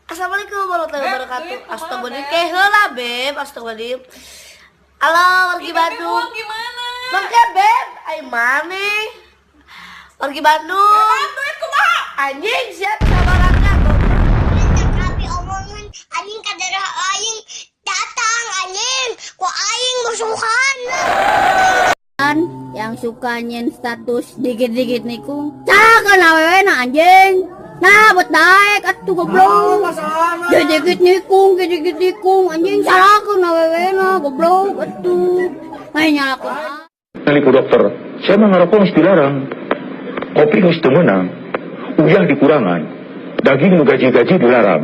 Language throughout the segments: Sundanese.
Assalamualaikum warahmatullahi wabarakatuh. Astagfirullahaladzim, kayak heula beb, astagfirullahaladzim. Halo, wargi Bandung. Gimana? Mangke beb, ai maneh? Wargi Bandung. Duit kumaha? Anjing siap sabarangna goblok. Tapi omongan anjing ka daerah aing datang anjing ku aing musuhan. Yang suka nyen status dikit-dikit nikung cakan awewe na anjing nah buat daek atuh goblok, dikit nikung, dikit nikung anjing, salahkeun awewe na goblok atuh main nyalakeun. Kali ku dokter, saya mah ngarokok geus dilarang. Kopi geus teu meunang. Uyah dikurangan. Daging nu gaji-gaji dilarang.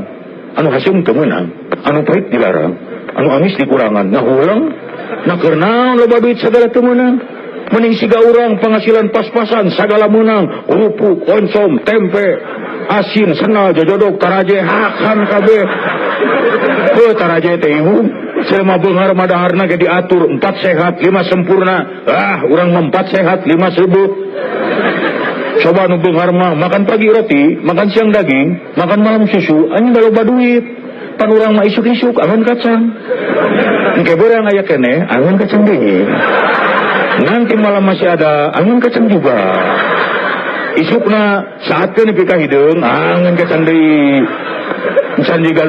Anu haseum teu meunang. Anu pahit dilarang. Anu amis dikurangan. Ngahuleng. Nah, keur naon loba duit sagala teu meunang? Mending siga urang penghasilan pas-pasan sagala meunang. Kerupuk, oncom, tempe, asin, senal, jojodok, taraje, hakan kabeh. Heuh, taraje teh ibu. Selama beunghar madaharna ge diatur 4 sehat, 5 sempurna. Ah, urang mah 4 sehat, 5 sebut. Coba nu beunghar mah makan pagi roti, makan siang daging, makan malam susu, anjing da loba duit. Pan urang mah isuk-isuk angon kacang. Engke beurang aya keneh, angon kacang deui. Nanti malam masih ada angon kacang juga. Isukna saatkeun nepi ka hideung angon kacang deui. Can jiga.